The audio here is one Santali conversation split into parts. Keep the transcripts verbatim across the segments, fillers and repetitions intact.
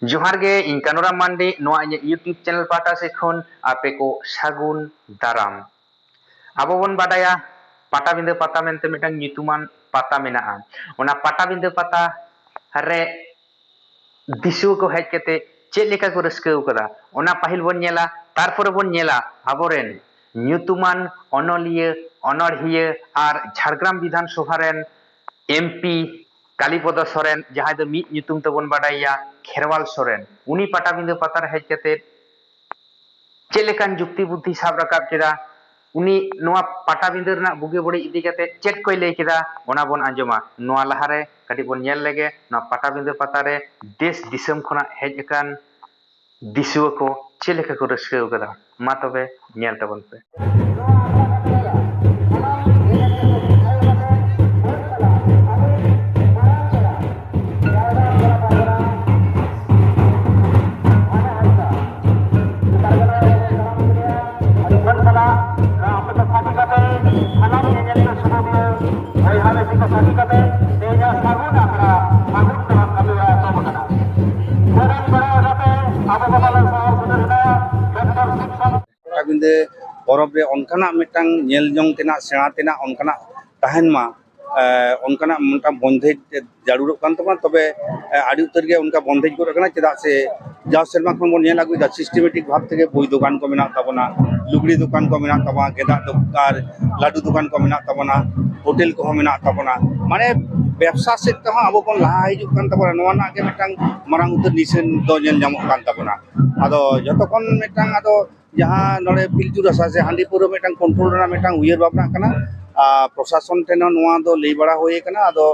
ᱡᱚᱦᱟᱨ ᱜᱮ, ᱤᱧ ᱠᱟᱱᱩᱨᱟᱢ ᱢᱟᱱᱰᱤ᱾ ᱱᱚᱣᱟ ᱤᱧᱟᱹᱜ YouTube ᱪᱮᱱᱮᱞ ᱯᱟᱦᱴᱟ ᱥᱮᱫ ᱠᱷᱚᱱ ᱟᱯᱮ ᱠᱚ ᱥᱟᱹᱜᱩᱱ ᱫᱟᱨᱟᱢ᱾ ᱟᱵᱚ ᱵᱚᱱ ᱵᱟᱰᱟᱭᱟ, ᱯᱟᱴᱟᱵᱤᱸᱫᱟᱹ ᱯᱟᱛᱟ ᱢᱮᱱᱛᱮ ᱢᱤᱫᱴᱟᱝ ᱧᱩᱛᱩᱢᱟᱱ ᱯᱟᱛᱟ ᱢᱮᱱᱟᱜᱼᱟ᱾ ᱚᱱᱟ ᱯᱟᱴᱟᱵᱤᱸᱫᱟᱹ ᱯᱟᱛᱟ ᱨᱮ ᱫᱤᱥᱩᱣᱟᱹ ᱠᱚ ᱦᱮᱡ ᱠᱟᱛᱮ ᱪᱮᱫ ᱞᱮᱠᱟ ᱠᱚ ᱨᱟᱹᱥᱠᱟᱹ ᱟᱠᱟᱫᱟ, ᱚᱱᱟ ᱯᱟᱹᱦᱤᱞ ᱵᱚᱱ ᱧᱮᱞᱟ᱾ ᱛᱟᱨᱯᱚᱨᱮ ᱵᱚᱱ ᱧᱮᱞᱟ ᱟᱵᱚᱨᱮᱱ ᱧᱩᱛᱩᱢᱟᱱ ᱚᱱᱚᱞᱤᱭᱟᱹ, ᱚᱱᱚᱬᱦᱤᱭᱟᱹ ᱟᱨ ᱡᱷᱟᱲᱜᱨᱟᱢ ᱵᱤᱫᱷᱟᱱ ᱥᱚᱵᱷᱟ ᱨᱮᱱ ᱮᱢᱯᱤ ᱠᱟᱞᱤᱯᱚᱫᱚ ᱥᱚᱨᱮᱱ, ᱡᱟᱦᱟᱸᱭ ᱫᱚ ᱢᱤᱫ ᱧᱩᱛᱩᱢ ᱛᱮᱵᱚᱱ ᱵᱟᱰᱟᱭᱮᱭᱟ ᱠᱷᱮᱨᱣᱟᱞ ᱥᱚᱨᱮᱱ, ᱩᱱᱤ ᱯᱟᱴᱟᱵᱤᱸᱫᱟᱹ ᱯᱟᱛᱟ ᱨᱮ ᱦᱮᱡ ᱠᱟᱛᱮ ᱪᱮᱫ ᱞᱮᱠᱟᱱ ᱡᱩᱠᱛᱤ ᱵᱩᱫᱽᱫᱷᱤ ᱥᱟᱵ ᱨᱟᱠᱟᱵ ᱠᱮᱫᱟ, ᱩᱱᱤ ᱱᱚᱣᱟ ᱯᱟᱴᱟᱵᱤᱸᱫᱟᱹ ᱨᱮᱱᱟᱜ ᱵᱩᱜᱤ ᱵᱟᱹᱲᱤᱡ ᱤᱫᱤ ᱠᱟᱛᱮ ᱪᱮᱫ ᱠᱚᱭ ᱞᱟᱹᱭ ᱠᱮᱫᱟ, ᱚᱱᱟ ᱵᱚᱱ ᱟᱸᱡᱚᱢᱟ᱾ ᱱᱚᱣᱟ ᱞᱟᱦᱟᱨᱮ ᱠᱟᱹᱴᱤᱡ ᱵᱚᱱ ᱧᱮᱞ ᱞᱮᱜᱮ ᱱᱚᱣᱟ ᱯᱟᱴᱟᱵᱤᱸᱫᱟᱹ ᱯᱟᱛᱟ ᱨᱮ ᱫᱮᱥ ᱫᱤᱥᱚᱢ ᱠᱷᱚᱱᱟᱜ ᱦᱮᱡ ᱟᱠᱟᱱ ᱫᱤᱥᱩᱣᱟᱹ ᱠᱚ ᱪᱮᱫ ᱞᱮᱠᱟ ᱠᱚ ᱨᱟᱹᱥᱠᱟᱹ ᱟᱠᱟᱫᱟ᱾ ᱢᱟ ᱛᱚᱵᱮ ᱧᱮᱞ ᱛᱟᱵᱚᱱ ᱯᱮ᱾ ᱯᱟᱴᱟᱵᱤᱸᱫᱟᱹ ᱯᱚᱨᱚᱵᱽ ᱨᱮ ᱚᱱᱠᱟᱱᱟᱜ ᱢᱤᱫᱴᱟᱝ ᱧᱮᱞ ᱡᱚᱝ ᱛᱮᱱᱟᱜ, ᱥᱮᱬᱟ ᱛᱮᱱᱟᱜ ᱚᱱᱠᱟᱱᱟᱜ ᱛᱟᱦᱮᱱ ᱢᱟ, ᱮ, ᱚᱱᱠᱟᱱᱟᱜ ᱢᱤᱫᱴᱟᱝ ᱵᱚᱱᱫᱮᱡᱽ ᱡᱟᱹᱨᱩᱲᱚᱜ ᱠᱟᱱ ᱛᱟᱵᱚᱱᱟ᱾ ᱛᱚᱵᱮ, ᱮ, ᱟᱹᱰᱤ ᱩᱛᱟᱹᱨ ᱜᱮ ᱚᱱᱠᱟ ᱵᱚᱱᱫᱮᱡᱽ ᱜᱚᱫ ᱟᱠᱟᱱᱟ᱾ ᱪᱮᱫᱟᱜ ᱥᱮ ᱡᱟᱣ ᱥᱮᱨᱢᱟ ᱠᱷᱚᱱ ᱵᱚᱱ ᱧᱮᱞ ᱟᱹᱜᱩᱭᱮᱫᱟ, systematic ᱵᱷᱟᱵᱽ ᱛᱮᱜᱮ ᱵᱳᱭ ᱫᱚᱠᱟᱱ ᱠᱚ ᱢᱮᱱᱟᱜ ᱛᱟᱵᱚᱱᱟ, ᱞᱩᱜᱽᱲᱤ ᱫᱚᱠᱟᱱ ᱠᱚ ᱢᱮᱱᱟᱜ ᱛᱟᱵᱚᱱᱟ, ᱜᱮᱸᱫᱟᱜ ᱫᱚᱠᱟᱱ, ᱞᱟᱹᱰᱩ ᱫᱚᱠᱟᱱ ᱠᱚ ᱢᱮᱱᱟᱜ ᱛᱟᱵᱚᱱᱟ, ᱦᱳᱴᱮᱞ ᱠᱚᱦᱚᱸ ᱢᱮᱱᱟᱜ ᱛᱟᱵᱚᱱᱟ᱾ ᱢᱟᱱᱮ ᱵᱮᱵᱽᱥᱟ ᱥᱮᱫ ᱛᱮᱦᱚᱸ ᱟᱵᱚ ᱵᱚᱱ ᱞᱟᱦᱟ ᱦᱤᱡᱩᱜ ᱠᱟᱱ ᱛᱟᱵᱚᱱᱟ᱾ ᱱᱚᱣᱟ ᱨᱮᱱᱟᱜ ᱜᱮ ᱢᱤᱫᱴᱟᱝ ᱢᱟᱨᱟᱝ ᱩᱛᱟᱹᱨ ᱱᱤᱥᱟᱹᱱ ᱫᱚ ᱧᱮᱞ ᱧᱟᱢᱚᱜ ᱠᱟᱱ ᱛᱟᱵᱚᱱᱟ᱾ ᱟᱫᱚ ᱡᱚᱛᱚ ᱠᱷᱚᱱ ᱢᱤᱫᱴᱟᱝ ᱟᱫᱚ ᱡᱟᱦᱟᱸ ᱱᱚᱰᱮ ᱯᱤᱞᱪᱩ ᱨᱟᱥᱟ ᱥᱮ ᱦᱟᱺᱰᱤ ᱯᱟᱹᱣᱨᱟᱹ ᱢᱤᱫᱴᱟᱝ control ᱨᱮᱱᱟᱜ ᱢᱤᱫᱴᱟᱝ ᱩᱭᱦᱟᱹᱨ ᱵᱷᱟᱵᱽᱱᱟ ᱠᱟᱱᱟ᱾ ᱟᱨ ᱯᱨᱚᱥᱟᱥᱚᱱ ᱴᱷᱮᱱ ᱦᱚᱸ ᱱᱚᱣᱟ ᱫᱚ ᱞᱟᱹᱭ ᱵᱟᱲᱟ ᱦᱩᱭ ᱟᱠᱟᱱᱟ᱾ ᱟᱫᱚ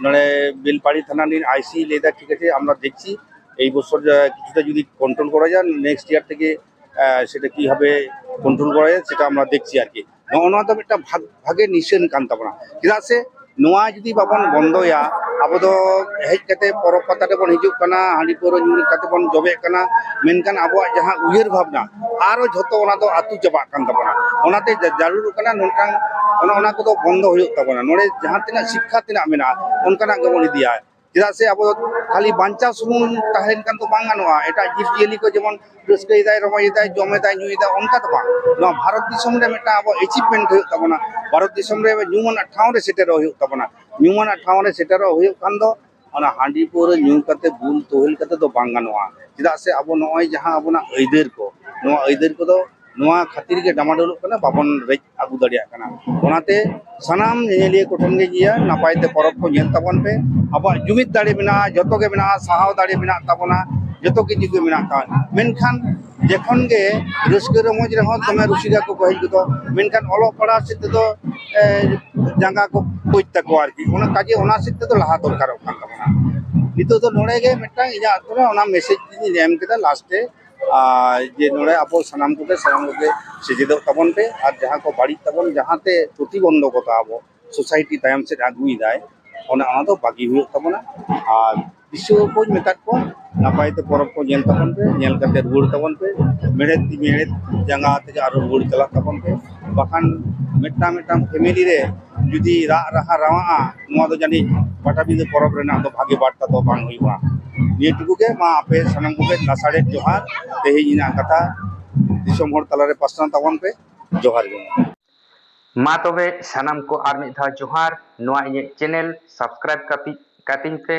ᱱᱚᱰᱮ ᱵᱮᱞᱯᱟᱦᱟᱲᱤ ᱛᱷᱟᱱᱟ ᱨᱤᱱ ᱟᱭ ᱥᱤ ᱞᱟᱹᱭ ᱮᱫᱟ, ᱴᱷᱤᱠ ᱟᱪᱷᱮ, ᱟᱢᱨᱟ ᱫᱮᱠᱷᱪᱤ, ᱮᱭ ᱵᱚᱪᱷᱚᱨ, আহ, কিছুটা যদি কন্ট্রোল করা যায়, নেক্সট ইয়ার থেকে, আহ, সেটা কিভাবে কন্ট্রোল করা যায় সেটা আমরা দেখছি আর কি। ᱱᱚᱜᱼᱚ ᱱᱚᱣᱟ ᱫᱚ ᱢᱤᱫᱴᱟᱝ ᱵᱷᱟᱜᱽ-, ᱵᱷᱟᱜᱮ ᱱᱤᱥᱟᱹᱱ ᱠᱟᱱ ᱛᱟᱵᱚᱱᱟ᱾ ᱪᱮᱫᱟᱜ ᱥᱮ ᱱᱚᱣᱟ ᱡᱩᱫᱤ ᱵᱟᱵᱚᱱ ᱵᱚᱱᱫᱚᱭᱟ, ᱟᱵᱚ ᱫᱚ ᱦᱮᱡ ᱠᱟᱛᱮ ᱯᱚᱨᱚᱵᱽ ᱯᱟᱛᱟ ᱨᱮᱵᱚᱱ ᱦᱤᱡᱩᱜ ᱠᱟᱱᱟ, ᱦᱟᱺᱰᱤ ᱯᱟᱹᱣᱨᱟᱹ ᱧᱩ ᱠᱟᱛᱮ ᱵᱚᱱ ᱡᱚᱵᱮᱜ ᱠᱟᱱᱟ, ᱢᱮᱱᱠᱷᱟᱱ ᱟᱵᱚᱣᱟᱜ ᱡᱟᱦᱟᱸ ᱩᱭᱦᱟᱹᱨ ᱵᱷᱟᱵᱽᱱᱟ ᱟᱨᱚ ᱡᱷᱚᱛᱚ ᱚᱱᱟ ᱫᱚ ᱟᱹᱛᱩ ᱪᱟᱵᱟᱜ ᱠᱟᱱ ᱛᱟᱵᱚᱱᱟ᱾ ᱚᱱᱟᱛᱮ ᱡᱟ-, ᱡᱟᱹᱨᱩᱲ ᱠᱟᱱᱟ ᱱᱚᱝᱠᱟᱱ ᱚᱱᱟ, ᱚᱱᱟ ᱠᱚᱫᱚ ᱵᱚᱱᱫᱚ ᱦᱩᱭᱩᱜ ᱛᱟᱵᱚᱱᱟ᱾ ᱱᱚᱰᱮ ᱡᱟᱦᱟᱸ ᱛᱤᱱᱟᱹᱜ ᱥᱤᱠᱠᱷᱟ ᱛᱮᱱᱟᱜ ᱢᱮᱱᱟᱜᱼᱟ, ᱚᱱᱠᱟᱱᱟᱜ ᱜᱮᱵᱚᱱ ᱤᱫᱤᱭᱟ᱾ ᱪᱮᱫᱟᱜ ᱥᱮ ᱟᱵᱚ ᱫᱚ ᱠᱷᱟᱹᱞᱤ ᱵᱟᱧᱪᱟᱣ ᱥᱩᱢᱩᱝ ᱛᱟᱦᱮᱸ ᱞᱮᱱᱠᱷᱟᱱ ᱫᱚ ᱵᱟᱝ ᱜᱟᱱᱚᱜᱼᱟ᱾ ᱮᱴᱟᱜ ᱡᱤᱵᱽ ᱡᱤᱭᱟᱹᱞᱤ ᱠᱚ ᱡᱮᱢᱚᱱ ᱨᱟᱹᱥᱠᱟᱹᱭᱮᱫᱟᱭ, ᱨᱚᱢᱚᱡᱮᱫᱟᱭ, ᱡᱚᱢᱮᱫᱟᱭ, ᱧᱩᱭᱮᱫᱟᱭ, ᱚᱱᱠᱟ ᱫᱚ ᱵᱟᱝ᱾ ᱱᱚᱣᱟ ᱵᱷᱟᱨᱚᱛ ᱫᱤᱥᱚᱢ ᱨᱮ ᱢᱤᱫᱴᱟᱝ ᱟᱵᱚ achievement ᱦᱩᱭᱩᱜ ᱛᱟᱵᱚᱱᱟ᱾ ᱵᱷᱟᱨᱚᱛ ᱫᱤᱥᱚᱢ ᱨᱮ ᱧᱩᱢᱟᱱᱟᱜ ᱴᱷᱟᱶ ᱨᱮ ᱥᱮᱴᱮᱨᱚᱜ ᱦᱩᱭᱩᱜ ᱛᱟᱵᱚᱱᱟ᱾ ᱧᱩᱢᱟᱱᱟᱜ ᱴᱷᱟᱶ ᱨᱮ ᱥᱮᱴᱮᱨᱚᱜ ᱦᱩᱭᱩᱜ ᱠᱷᱟᱱ ᱫᱚ ᱚᱱᱟ ᱦᱟᱺᱰᱤ ᱯᱟᱹᱣᱨᱟᱹ ᱧᱩ ᱠᱟᱛᱮ ᱵᱩᱞ ᱛᱩᱦᱤᱞ ᱠᱟᱛᱮ ᱫᱚ ᱵᱟᱝ ᱜᱟᱱᱚᱜᱼᱟ᱾ ᱪᱮᱫᱟᱜ ᱥᱮ ᱟᱵᱚ ᱱᱚᱜᱼᱚᱭ ᱡᱟᱦᱟᱸ ᱟᱵᱚᱱᱟᱜ ᱟᱹᱭᱫᱟᱹᱨ ᱠᱚ, ᱱᱚᱣᱟ ᱟᱹᱭᱫᱟᱹᱨ ᱠᱚᱫᱚ ᱱᱚᱣᱟ ᱠᱷᱟᱹᱛᱤᱨ ᱜᱮ ᱰᱟᱢᱟᱰᱳᱞᱚᱜ ᱠᱟᱱᱟ, ᱵᱟᱵᱚᱱ ᱨᱮᱡ ᱟᱹᱜᱩ ᱫᱟᱲᱮᱭᱟᱜ ᱠᱟᱱᱟ᱾ ᱚᱱᱟᱛᱮ ᱥᱟᱱᱟᱢ ᱧᱮᱧᱮᱞᱤᱭᱟᱹ ᱠᱚᱴᱷᱮᱱ ᱜᱮ ᱡᱮ ᱱᱟᱯᱟᱭ ᱛᱮ ᱯᱚᱨᱚᱵᱽ ᱠᱚ ᱧᱮᱞ ᱛᱟᱵᱚᱱ ᱯᱮ, ᱟᱵᱚᱣᱟᱜ ᱡᱩᱢᱤᱫ ᱫᱟᱲᱮ ᱢᱮᱱᱟᱜᱼᱟ, ᱡᱚᱛᱚ ᱜᱮ ᱢᱮᱱᱟᱜᱼᱟ, ᱥᱟᱦᱟᱣ ᱫᱟᱲᱮ ᱢᱮᱱᱟᱜ ᱛᱟᱵᱚᱱᱟ, ᱡᱚᱛᱚ ᱠᱤᱪᱷᱩ ᱜᱮ ᱢᱮᱱᱟᱜ ᱛᱟᱵᱚᱱᱟ᱾ ᱢᱮᱱᱠᱷᱟᱱ ᱡᱚᱠᱷᱚᱱ ᱜᱮ ᱨᱟᱹᱥᱠᱟᱹ ᱨᱚᱢᱚᱡᱽ ᱨᱮᱦᱚᱸ ᱫᱚᱢᱮ ᱨᱩᱥᱤᱠᱟ ᱠᱚᱠᱚ ᱦᱮᱡ ᱜᱚᱫᱚᱜ, ᱢᱮᱱᱠᱷᱟᱱ ᱚᱞᱚᱜ ᱯᱟᱲᱦᱟᱣ ᱥᱮᱫ ᱛᱮᱫᱚ ᱮ, ᱡᱟᱸᱜᱟ ᱠᱚ ᱠᱳᱪ ᱛᱟᱠᱚ ᱟᱨᱠᱤ, ᱚᱱᱟ ᱠᱟᱡᱮ ᱚᱱᱟ ᱥᱮᱫ ᱛᱮᱫᱚ ᱞᱟᱦᱟ ᱫᱚᱨᱠᱟᱨᱚᱜ ᱠᱟᱱ ᱛᱟᱵᱚᱱᱟ᱾ ᱱᱤᱛᱚᱜ ᱫᱚ ᱱᱚᱰᱮ ᱜᱮ ᱢᱤᱫᱴᱟᱝ ᱤᱧᱟᱹᱜ ᱟᱛᱳ ᱨᱮ ᱚᱱᱟ ᱢᱮᱥᱮᱡᱽ ᱤᱧ ᱮᱢ ᱠᱮᱫᱟ ᱞᱟᱥᱴ ᱨᱮ, ᱟᱨ ᱡᱮ ᱱᱚᱰᱮ ᱟᱵᱚ ᱥᱟᱱᱟᱢ ᱠᱚᱜᱮ ᱥᱟᱱᱟᱢ ᱠᱚᱜᱮ ᱥᱮᱪᱮᱫᱚᱜ ᱛᱟᱵᱚᱱ ᱯᱮ, ᱟᱨ ᱡᱟᱦᱟᱸ ᱠᱚ ᱵᱟᱹᱲᱤᱡ ᱛᱟᱵᱚᱱ, ᱡᱟᱦᱟᱸᱛᱮ ᱯᱨᱚᱛᱤᱵᱚᱱᱫᱷᱚᱠᱚᱛᱟ ᱟᱵᱚ ᱥᱳᱥᱟᱭᱴᱤ ᱛᱟᱭᱚᱢ ᱥᱮᱫ ᱟᱹᱜᱩᱭᱮᱫᱟᱭ, ᱚᱱᱟ ᱚᱱᱟ ᱫᱚ ᱵᱟᱹᱜᱤ ᱦᱩᱭᱩᱜ ᱛᱟᱵᱚᱱᱟ᱾ ᱟᱨ ᱫᱤᱥᱩᱣᱟᱹ ᱠᱚᱧ ᱢᱮᱛᱟᱫ ᱠᱚᱣᱟ, ᱱᱟᱯᱟᱭ ᱛᱮ ᱯᱚᱨᱚᱵᱽ ᱠᱚ ᱧᱮᱞ ᱛᱟᱵᱚᱱ ᱯᱮ, ᱧᱮᱞ ᱠᱟᱛᱮ ᱨᱩᱣᱟᱹᱲ ᱛᱟᱵᱚᱱ ᱯᱮ, ᱢᱮᱲᱦᱮᱫ ᱛᱤ ᱢᱮᱲᱦᱮᱫ ᱡᱟᱸᱜᱟ ᱛᱮᱜᱮ ᱟᱨᱚ ᱨᱩᱣᱟᱹᱲ ᱪᱟᱞᱟᱜ ᱛᱟᱵᱚᱱ ᱯᱮ᱾ ᱵᱟᱠᱷᱟᱱ ᱢᱤᱫᱴᱟᱝ ᱢᱤᱫᱴᱟᱝ ᱯᱷᱮᱢᱮᱞᱤ ᱨᱮ ᱡᱩᱫᱤ ᱨᱟᱜ ᱨᱟᱦᱟ ᱨᱟᱣᱟᱜᱼᱟ, ᱱᱚᱣᱟ ᱫᱚ ᱡᱟᱹᱱᱤᱡ ᱯᱟᱴᱟᱵᱤᱸᱫᱟᱹ ᱯᱚᱨᱚᱵᱽ ᱨᱮᱱᱟᱜ ᱫᱚ ᱵᱷᱟᱜᱮ ᱵᱟᱨᱛᱟ ᱫᱚ ᱵᱟᱝ ᱦᱩᱭᱩᱜᱼᱟ᱾ ᱱᱤᱭᱟᱹ ᱴᱩᱠᱩ ᱜᱮ᱾ ᱢᱟ ᱟᱯᱮ ᱥᱟᱱᱟᱢ ᱠᱚᱜᱮ ᱞᱟᱥᱟᱲᱦᱮᱫ ᱡᱚᱦᱟᱨ᱾ ᱛᱮᱦᱮᱧ ᱤᱧᱟᱹᱜ ᱠᱟᱛᱷᱟ ᱫᱤᱥᱚᱢ ᱦᱚᱲ ᱛᱟᱞᱟᱨᱮ ᱯᱟᱥᱱᱟᱣ ᱛᱟᱵᱚᱱ ᱯᱮ᱾ ᱡᱚᱦᱟᱨ ᱜᱮ᱾ ᱢᱟ ᱛᱚᱵᱮ ᱥᱟᱱᱟᱢ ᱠᱚ ᱟᱨ ᱢᱤᱫ ᱫᱷᱟᱣ ᱡᱚᱦᱟᱨ᱾ ᱱᱚᱣᱟ ᱤᱧᱟᱹᱜ ᱪᱮᱱᱮᱞ ᱥᱟᱵᱥᱠᱨᱟᱭᱤᱵ ᱠᱟᱛᱤ-, ᱠᱟᱹᱛᱤᱧ ᱯᱮ᱾